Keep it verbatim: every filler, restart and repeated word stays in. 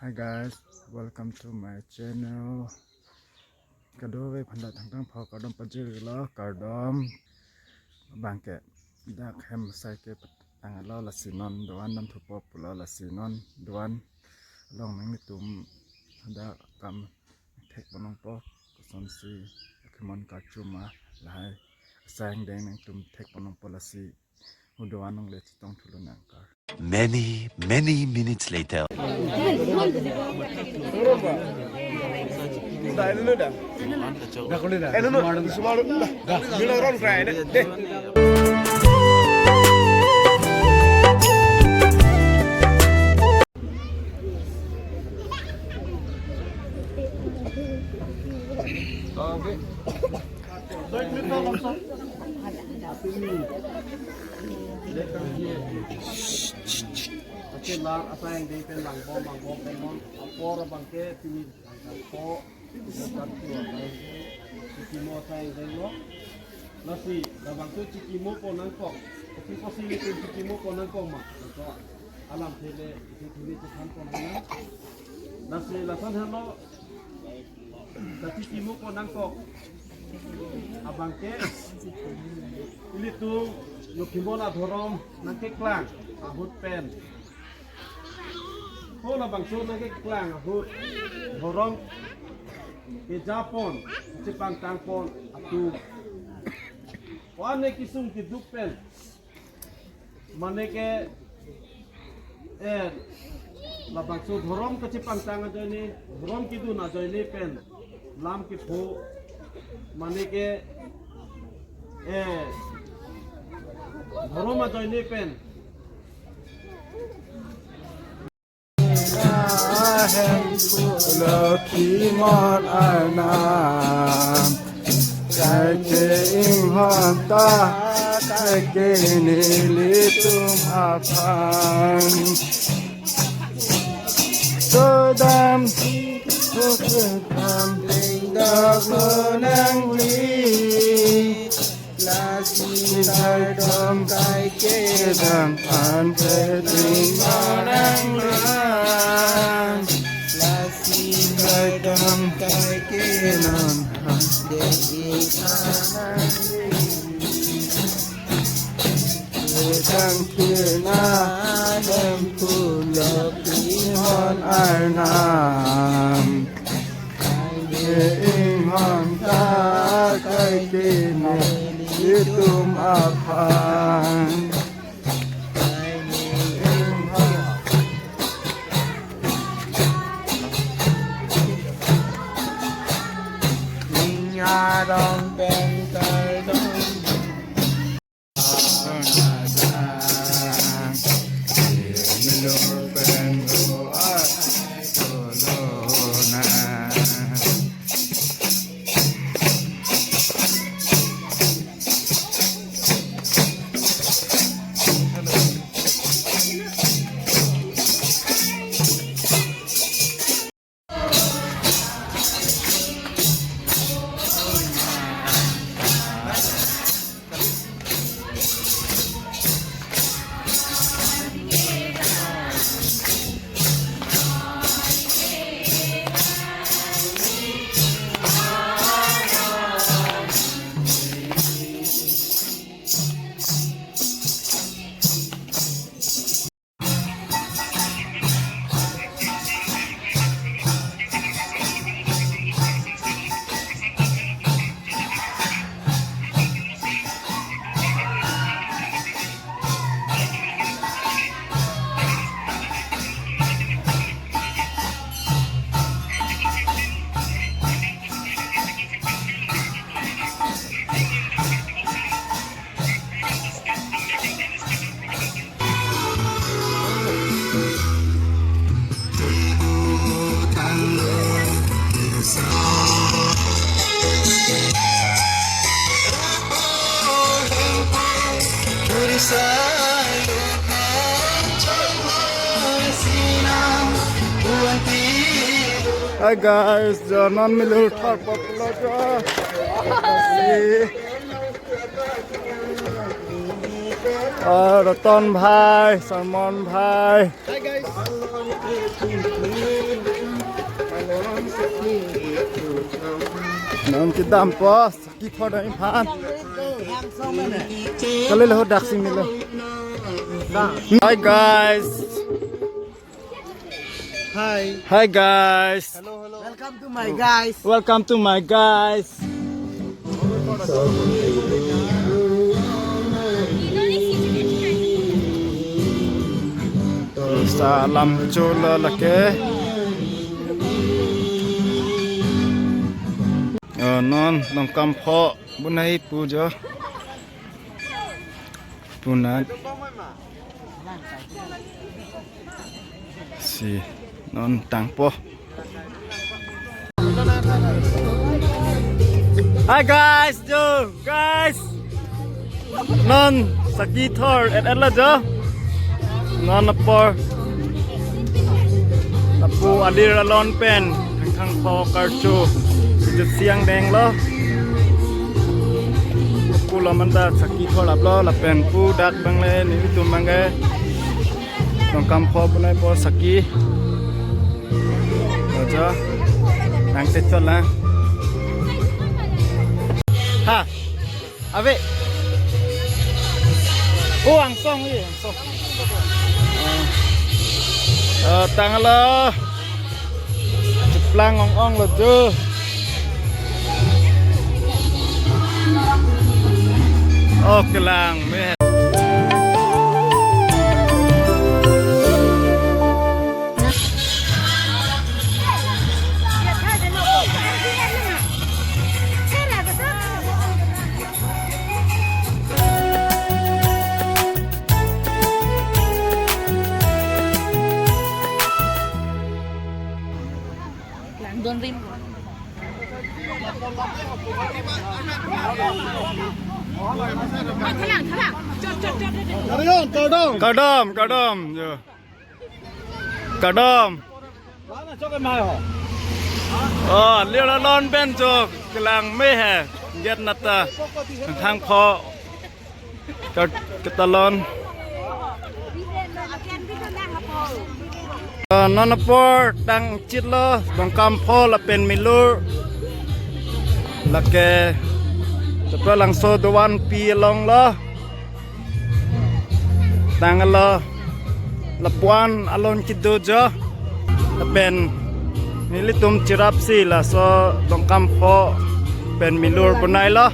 Hi guys, welcome to my channel. Kadokave aphan ta thangthang pho kardom pajirlo, kardom. Bangke dak hem asai ke patanglo, lasi non doan dam thupo pulo, lasi non doan along nanglitum dak kam thek ponlongpo, kosonsi Pokemon karchuma lahai asai angdeng nangtum thek ponlongpo, lasi hu doan along le chetong thulonang kar. Many, many minutes later. Ake lang asai angdeng pen langbom, langbom pen non apor abangke pini langkangpo, langkangpo asai angdeng, chikimo asai angdenglo. Lasi labangso chikimopo nangkok, kopi pusi ilitum chikimopo nangkok ma, laso alamthe le isi thili chethan ponlongnang. Lasi lason helo, kachikimopo nangkok abangke ilitum Lokhimon adhorom nangkeklang ahut pen, ho labangso nangkeklang ahut dhorom kejapon, chepangtangpon atum, one kesung keduk pen, mane ke, eh, labangso dhorom kachepangtang ajoine, dhorom kedun ajoine pen lam kepho, mane ke, eh, dhorom ajoine pen Ahem Lokhimon arnam, kaike inghon ta, kaike nelitum aphan. Sodam, sodam, lingdok lonangli. Lasi kardom kaike dam an pedring orang ran. Lasi kardom kaike dam an pedring orang ran. Tang kina hem kulok ihon arnam. Inghon ta kaike nelitum aphan. Ninya dong pen kardom. Hi guys, Jonan Milur thar popular jo. Ah, Ratan bhai, Salman bhai. Hi guys. Non kedampo, saki thor dam aphan. Kali lo dak sing milo. Hi guys. Hi. Hi guys. Hello, hello. Welcome to my guys. Welcome to my guys. Sa lam cholo lake. Oh, non Dongkampho bonai pu jo. Punat. Si non tangpo. Hi guys, jo guys. Non saki thor et et la jo. Non apor lapu alir alon pen Thangthangpho karcho. Sijut siang denglo. Pulo manta saki thor laplo lapen pu dak bang le nelitum bang ke Dongkampho bonai apor saki. Aja nang te chol lang. Ha. Ave. Oh, angsong, eh, angsong. Eh, tanglo. Cheplang ong-ong lo jo. Oh, kelang me. Kardom, kardom, jo. Kardom. Oh, lir alon pen jo kelang me he. Get nata. Thangthangpho. Kat-, katalon. Ah, non apor tang chitlo, Dongkampho lapen Milur. Lake Chapralangso dovan pi along lo. Tanglo lapuan alon kedo jo. Lapen nelitum cherap si laso Dongkampho pen Milur bonai lo.